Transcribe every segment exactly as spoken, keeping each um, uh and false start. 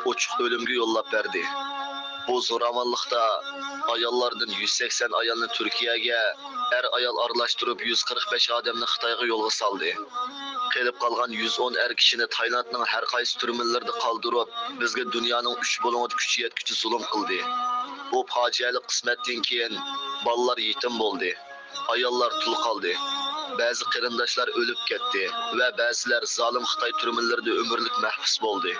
ئوچۇق ئۆلۈمگە يوللاپ بەردى. بۇ زوراۋانلىقتا ئاياللاردىن يۈز سەكسەن ئايالنى تۈركىيەگە، ئەر-ئايال ئارىلاشتۇرۇپ يۈز قىرىق بەش ئادەمنى خىتايغا يولغا سالدى. قېلىپ قالغان يۈز ئون ئەر كىشىنى تايلاندنىڭ ھەر قايسى تۈرمىلىرىدا قالدۇرۇپ، بىزگە دۇنيانىڭ ئۈچ بۇلۇڭىدا كۈچى يەتكۈچە زۇلۇم قىلدى. بۇ پاجىئەلىك قىسمەتتىن كېيىن بالىلار يېتىم بولدى. ئاياللار تۇل قالدى. بەزى قېرىنداشلار ئۆلۈپ كەتتى ۋە بەزىلەر زالىم خىتاي تۈرمىلىرىدە ئۆمۈرلۈك مەھبۇس بولدى.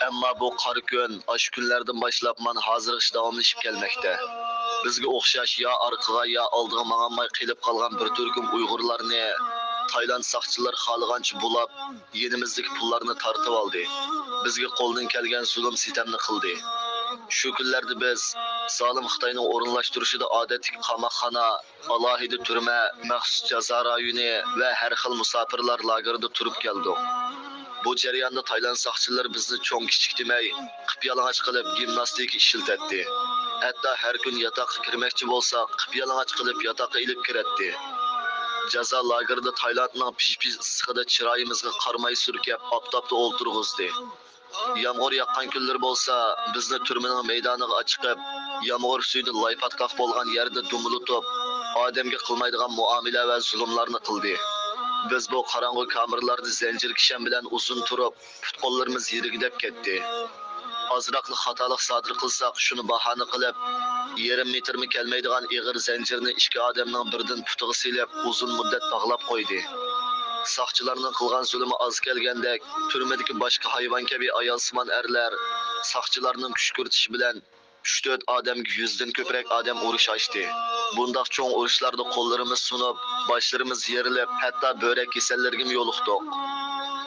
ئەمما بۇ قارا كۈن ئاشۇ كۈنلەردىن باشلاپ مانا ھازىرغىچە داۋاملىشىپ كەلمەكتە. بىزگە ئوخشاش يا ئارقىغا، يا ئالدىغا ماڭالماي قېلىپ قالغان بىر تۈركۈم ئۇيغۇرلارنى تايلاند ساقچىلىرى خالىغانچە بۇلاپ، يېنىمىزدىكى پۇللارنى تارتىۋالدى. بىزگە قولدىن كەلگەن زۇلۇم-سىتەمنى قىلدى. شۇ كۈنلەردە بىز زالىم خىتاينىڭ ئورۇنلاشتۇرۇشىدا ئادەتتىكى قاماقخانا، ئالاھىدە تۈرمە، مەخسۇس جازا رايونى ۋە ھەر خىل مۇساپىرلار لاگېرىدا تۇرۇپ كەلدۇق. بۇ جەرياندا تايلاند ساقچىلىرى بىزنى چوڭ-كىچىك دېمەي، قىپيالىڭاچ قىلىپ گىمناستىكا ئىشلىتەتتى. ھەتتا ھەر كۈن ياتاققا كىرمەكچى بولساق، قىپيالىڭاچ قىلىپ ياتاققا ئېلىپ كىرەتتى. جازا لاگېرىدا تايلاندنىڭ پىژ-پىژ ئىسسىقىدا چىرايىمىزغا قارىماي سۈركەپ، ئاپتاپتا ئولتۇرغۇزدى. يامغۇر ياغقان كۈنلىرى بولسا، بىزنى تۈرمىنىڭ مەيدانىغا ئاچىقىپ، يامغۇر سۈيىدە لايپاتقاق بولغان يەردە دومىلىتىپ، ئادەمگە قىلمايدىغان مۇئامىلە ۋە زۇلۇملارنى قىلدى. بىز بۇ قاراڭغۇ كامېرلاردا زەنجىر كىشەن بىلەن ئۇزۇن تۇرۇپ، پۇت-قوللىرىمىز يىرگىدەپ كەتتى. ئازراقلا خاتالىق سادىر قىلساق، شۇنى باھانە قىلىپ، يېرىم مېتىرمۇ كەلمەيدىغان ئېغىر زەنجىرنى ئىككى ئادەمنىڭ بىردىن پۇتىغا سېلىپ، ئۇزۇن مۇددەت باغلاپ قويدى. ساقچىلارنىڭ قىلغان زۇلۇمى ئاز كەلگەندەك، تۈرمىدىكى باشقا ھايۋان كەبى ئايالسىمان ئەرلەر ساقچىلارنىڭ كۈشكۈرتۈشى بىلەن ئۈچ-تۆت ئادەمگە يۈزدىن كۆپرەك ئادەم ئۇرۇش ئاچتى. بۇنداق چوڭ ئۇرۇشلاردا قوللىرىمىز سۇنۇپ، باشلىرىمىز يېرىلىپ، ھەتتا بۆرەك كېسەللىرىگىمۇ يولۇقتۇق.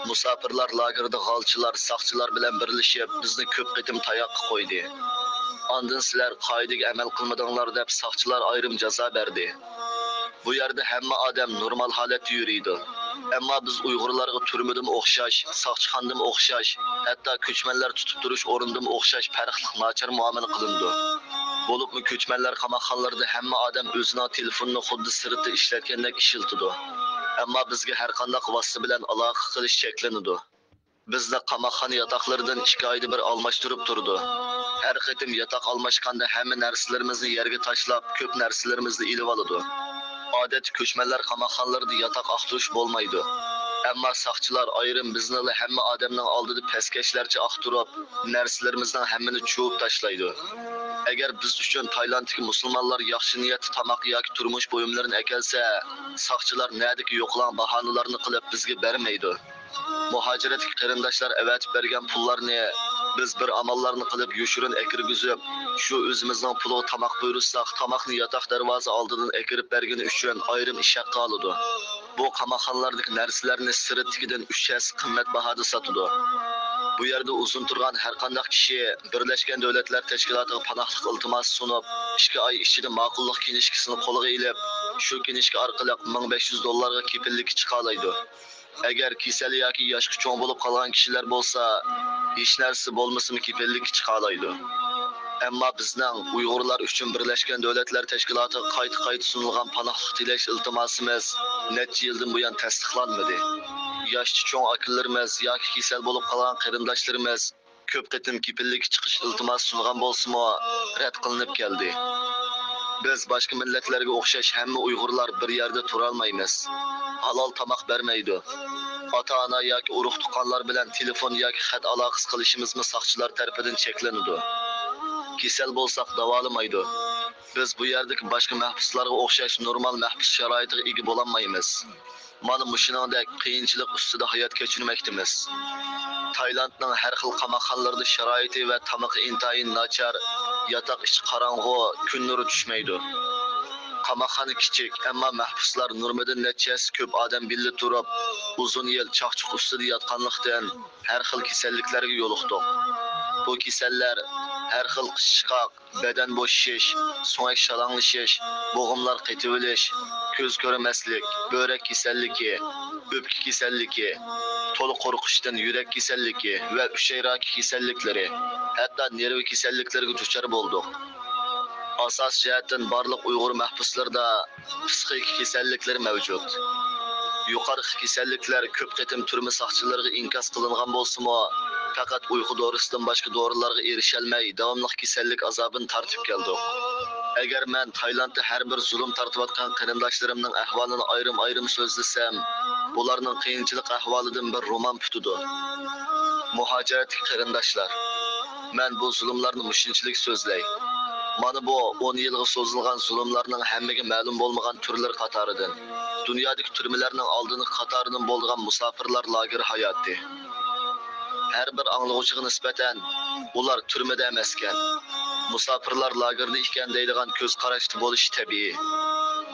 مۇساپىرلار لاگېرىدا غالچىلار، ساقچىلار بىلەن بىرلىشىپ، بىزنى كۆپ قېتىم تاياققا قويدى. ئاندىن سىلەر قائىدىگە ئەمەل قىلمىدىڭلار دەپ، ساقچىلار ئايرىم جازا بەردى. بۇ يەردە ھەممە ئادەم نورمال ھالەتتە يۈرىدۇ. ئەمما بىز ئۇيغۇرلارغا تۈرمىدىمۇ ئوخشاش، ساقچىخانىدىمۇ ئوخشاش، ھەتتا كۆچمەنلەر تۇتۇپ تۇرۇش ئورنىدىمۇ ئوخشاش پەرقلىق ناچار مۇئامىلە قىلىنىدۇ. بولۇپمۇ كۆچمەنلەر قاماقخانىلىرىدا ھەممە ئادەم ئۆزىنىڭ تېلېفونىنى خۇددى سىرتتا ئىشلەتكەندەك ئىشلىتىدۇ. ئەمما بىزگە ھەرقانداق ۋاسىتە بىلەن ئالاقە قىلىش چەكلىنىدۇ. بىزنى قاماقخانا ياتاقلىرىدىن ئىككى ئايدا بىر ئالماشتۇرۇپ تۇرىدۇ. ھەر قېتىم ياتاق ئالماشقاندا ھەممە نەرسىلىرىمىزنى يەرگە تاشلاپ، كۆپ نەرسىلىرىمىزنى ئېلىۋالىدۇ. ئادەتتە كۆچمەنلەر قاماقخانىلىرىدا ياتاق ئاختۇرۇش بولمايدۇ. ئەمما ساقچىلار ئايرىم بىزنىلا ھەممە ئادەمنىڭ ئالدىدا پەسكەشلەرچە ئاختۇرۇپ، نەرسىلىرىمىزنىڭ ھەممىنى چۇۋۇپ تاشلايدۇ. ئەگەر بىز ئۈچۈن تايلاندتىكى مۇسۇلمانلار ياخشى نىيەتتە تاماق ياكى تۇرمۇش بۇيۇملىرىنى ئەكەلسە، ساقچىلار نەدىكى يوقىلاڭ باھانىلارنى قىلىپ بىزگە بەرمەيدۇ. مۇھاجىرەتتىكى قېرىنداشلار ئەۋەتىپ بەرگەن پۇللارنى بىز بىر ئاماللارنى قىلىپ يوشۇرۇن ئەكىرگۈزۈپ، شۇ ئۆزىمىزنىڭ پۇلىغا تاماق بۇيرۇتساق، تاماقنى ياتاق دەرۋازا ئالدىدىن ئەكىرىپ بەرگىنى ئۈچۈن ئايرىم ئىش ھەققى ئالىدۇ. بۇ قاماقخانىلاردىكى نەرسىلەرنى سىرتتىكىدىن ئۈچ ھەسسە قىممەت باھادا ساتىدۇ. بۇ يەردە ئۇزۇن تۇرغان ھەرقانداق كىشى بىرلەشكەن دۆلەتلەر تەشكىلاتىغا پاناھلىق ئىلتىماسى سۇنۇپ، ئىككى ئاي ئىچىدە ماقۇللۇق كىنىشكىسىنى قولىغا ئېلىپ، شۇ كىنىشكا ئارقىلىق مىڭ بەش يۈز دوللارغا كېپىللىككە چىقالايدۇ. ئەگەر كېسەل ياكى ياشقا چوڭ بولۇپ قالغان كىشىلەر بولسا، ھېچنەرسىسى بولمىسىمۇ كېپىللىككە چىقالايدۇ. ئەمما بىزنىڭ ئۇيغۇرلار ئۈچۈن بىرلەشكەن دۆلەتلەر تەشكىلاتىغا قايتا-قايتا سۇنۇلغان پاناھلىق تىلەش ئىلتىماسىمىز نەچچە يىلدىن بۇيان تەستىقلانمىدى. ياشتا چوڭ ئاكىلىرىمىز ياكى كېسەل بولۇپ قالغان قېرىنداشلىرىمىز كۆپ قېتىم كېپىللىككە چىقىش ئىلتىماسى سۇنغان بولسىمۇ، رەت قىلىنىپ كەلدى. بىز باشقا مىللەتلەرگە ئوخشاش ھەممە ئۇيغۇرلار بىر يەردە تۇرالمايمىز. ھالال تاماق بەرمەيدۇ. ئاتا-ئانا ياكى ئۇرۇق-تۇغقانلار بىلەن تېلېفون ياكى خەت ئالاقىسى قىلىشىمىزمۇ ساقچىلار تەرىپىدىن چەكلىنىدۇ. كېسەل بولساق داۋالىمايدۇ. بىز بۇ يەردىكى باشقا مەھبۇسلارغا ئوخشاش نورمال مەھبۇس شارائىتىغا ئىگە بولالمايمىز. مانا مۇشۇنىڭدەك قىيىنچىلىق ئۈستىدە ھايات كەچۈرمەكتىمىز. تايلاندنىڭ ھەر خىل قاماقخانىلىرىدا شارائىتى ۋە تامىقى ئىنتايىن ناچار، ياتاق ئىچى قاراڭغۇ، كۈن نۇرى چۈشمەيدۇ. قاماقخانا كىچىك، ئەمما مەھبۇسلار نورمىدىن نەچچە ھەسسە كۆپ ئادەم بىللە تۇرۇپ، ئۇزۇن يىل چاقچۇق ئۈستىدە ياتقانلىقتىن، ھەر خىل كېسەللىكلەرگە يولۇقتۇق. بۇ كېسەللەر ھەر خىل قىچىشقاق، بەدەن بوشىشىش، سۆڭەك شالاڭلىشىش، بوغۇملار قېتىۋېلىش، كۆز كۆرمەسلىك، بۆرەك كېسەللىكى، ئۆپكە كېسەللىكى، تولا قورقۇشتىن يۈرەك كېسەللىكى ۋە ئۈچەي راكى كېسەللىكلىرى، ھەتتا نېرۋا كېسەللىكلىرىگە دۇچار بولدۇق. ئاساسىي جەھەتتىن بارلىق ئۇيغۇر مەھبۇسلىرىدا پىسخىكا كېسەللىكلىرى مەۋجۇت. يۇقىرىقى كېسەللىكلەر كۆپ قېتىم تۈرمە ساقچىلىرىغا ئىنكاس قىلىنغان بولسىمۇ، پەقەت ئۇيقۇ دورىسىدىن باشقا دورىلارغا ئېرىشەلمەي، داۋاملىق كېسەللىك ئازابىنى تارتىپ كەلدۇق. ئەگەر مەن تايلاندتا ھەر بىر زۇلۇم تارتىۋاتقان قېرىنداشلىرىمنىڭ ئەھۋالىنى ئايرىم-ئايرىم سۆزلىسەم، ئۇلارنىڭ قىيىنچىلىق ئەھۋالىدىن بىر رومان پۈتىدۇ. مۇھاجىرەتتىكى قېرىنداشلار، مەن بۇ زۇلۇملارنى مۇشۇنچىلىك سۆزلەي. مانا بۇ ئون يىلغا سوزۇلغان زۇلۇملارنىڭ ھەممىگە مەلۇم بولمىغان تۈرلىرى قاتارىدىن. دۇنيادىكى تۈرمىلەرنىڭ ئالدىنقى قاتارىدىن بولىدىغان مۇساپىرلار لاگېرى ھاياتى. ھەر بىر ئاڭلىغۇچىغا نىسبەتەن، ئۇلار تۈرمىدە ئەمەسكەن، مۇساپىرلار لاگېرىدا ئىكەن دەيدىغان كۆز قاراشتا بولۇشى تەبىئىي.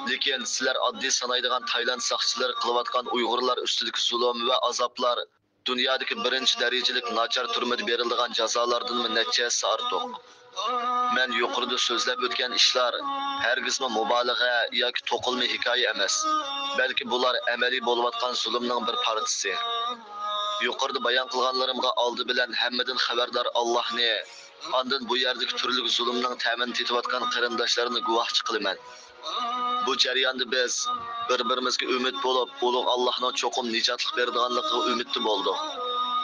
لېكىن سىلەر ئاددىي سانايدىغان تايلاند ساقچىلىرى قىلىۋاتقان ئۇيغۇرلار ئۈستىدىكى زۇلۇم ۋە ئازابلار دۇنيادىكى بىرىنچى دەرىجىلىك ناچار تۈرمىدە بېرىلىدىغان جازالاردىنمۇ نەچچە ھەسسە ئارتۇق. مەن يۇقىرىدا سۆزلەپ ئۆتكەن ئىشلار ھەرگىزمۇ مۇبالىغە ياكى توقۇلما ھېكايە ئەمەس، بەلكى بۇلار ئەمەلىي بولۇۋاتقان زۇلۇمنىڭ بىر پارچىسى. يۇقىرىدا بايان قىلغانلىرىمغا ئالدى بىلەن ھەممىدىن خەۋەردار ئاللاھنى، ئاندىن بۇ يەردىكى تۈرلۈك زۇلۇمنىڭ تەمىنى تېتىۋاتقان قېرىنداشلارنى گۇۋاھچى قىلىمەن. بۇ جەرياندا بىز بىر-بىرىمىزگە ئۈمىد بولۇپ، ئۇلۇغ ئاللاھنىڭ چوقۇم نىجاتلىق بېرىدىغانلىقىغا ئۈمىدتە بولدۇق.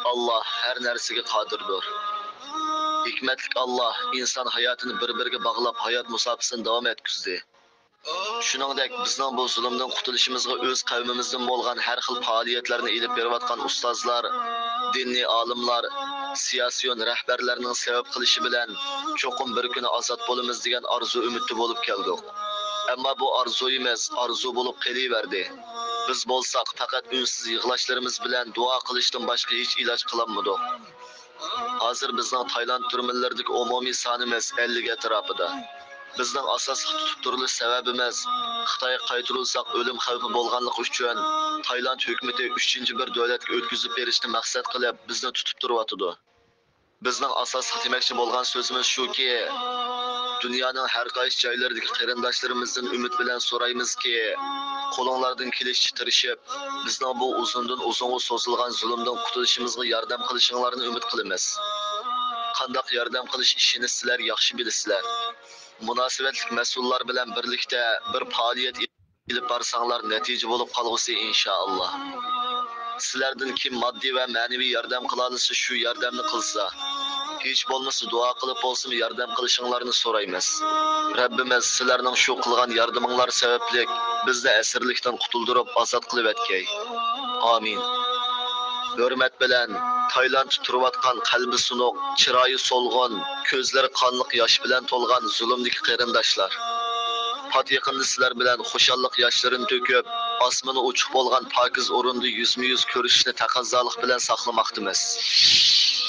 ئاللاھ ھەر نەرسىگە قادىردۇر. ھېكمەتلىك ئاللاھ ئىنسان ھاياتىنى بىر-بىرىگە باغلاپ، ھايات مۇساپىسىنى داۋام ئەتكۈزدى. شۇنىڭدەك، بىزنىڭ بۇ زۇلۇمدىن قۇتۇلۇشىمىزغا ئۆز قەۋمىمىزدىن بولغان ھەر خىل پائالىيەتلەرنى ئېلىپ بېرىۋاتقان ئۇستازلار، دىنىي ئالىملار، سىياسىيون رەھبەرلەرنىڭ سەۋەب قىلىشى بىلەن چوقۇم بىر كۈنى ئازاد بولىمىز دېگەن ئارزۇ ئۈمىدتە بولۇپ كەلدۇق. ئەمما بۇ ئارزۇيىمىز ئارزۇ بولۇپ قېلىۋەردى. بىز بولساق پەقەت ئۈنسىز يىغلاشلىرىمىز بىلەن دۇئا قىلىشتىن باشقا ھېچ ئىلاج قىلالمىدۇق. ھازىر بىزنىڭ تايلاند تۈرمىلىرىدىكى ئومۇمىي سانىمىز ئەللىك ئەتراپىدا. بىزنىڭ ئاساسلىق تۇتۇپ تۇرۇلۇش سەۋەبىمىز، خىتايغا قايتۇرۇلساق ئۆلۈم خەۋپى بولغانلىقى ئۈچۈن، تايلاند ھۆكۈمىتى ئۈچىنچى بىر دۆلەتكە ئۆتكۈزۈپ بېرىشنى مەقسەت قىلىپ، بىزنى تۇتۇپ تۇرۇۋاتىدۇ. بىزنىڭ ئاساسلىق دېمەكچى بولغان سۆزىمىز شۇكى، دۇنيانىڭ ھەر قايسى جايلىرىدىكى قېرىنداشلىرىمىزدىن ئۈمىد بىلەن سورايمىزكى، قولۇڭلاردىن كېلىشىچە تىرىشىپ، بىزنىڭ بۇ ئۇزۇندىن ئۇزۇنغا سوزۇلغان زۇلۇمدىن قۇتۇلۇشىمىزغا ياردەم قىلىشىڭلارنى ئۈمىد قىلىمىز. قانداق ياردەم قىلىش ئىشىنى سىلەر ياخشى بىلىسىلەر. مۇناسىۋەتلىك مەسئۇللار بىلەن بىرلىكتە بىر پائالىيەت ئېلىپ بارساڭلار نەتىجە بولۇپ قالغۇسى ئىنشائاللا. سىلەردىن كىم ماددىي ۋە مەنىۋى ياردەم قىلالىسا شۇ ياردەمنى قىلسا. ھېچ بولمىسا دۇئا قىلىپ بولسىمۇ ياردەم قىلىشىڭلارنى سورايمىز. رەببىمىز سىلەرنىڭ شۇ قىلغان ياردىمىڭلار سەۋەبلىك بىزنى ئەسىرلىكتىن قۇتۇلدۇرۇپ ئازاد قىلىۋەتكەي. ئامىن. ھۆرمەت بىلەن تايلاندتا تۇرۇۋاتقان قەلبى سۇنۇق، چىرايى سولغۇن، كۆزلىرى قانلىق ياش بىلەن تولغان زۇلۇمدىكى قېرىنداشلار. پات يېقىندا سىلەر بىلەن خۇشاللىق ياشلىرىنى تۆكۈپ، ئاسمىنى ئوچۇق بولغان پاكىز ئورۇندا يۈزمۇ يۈز كۆرۈشۈشنى تەقەززالىق بىلەن ساقلىماقتىمىز.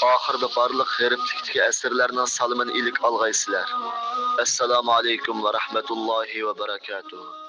ئاخىرىدا بارلىق غېرىبلىكتىكى ئەسىرلەرنىڭ سالىمىنى ئىلىك ئالغايسىلەر. ئەسسالامۇ ئەلەيكۇم ۋە رەھمەتۇللاھى ۋە بەرەكاتۇھ.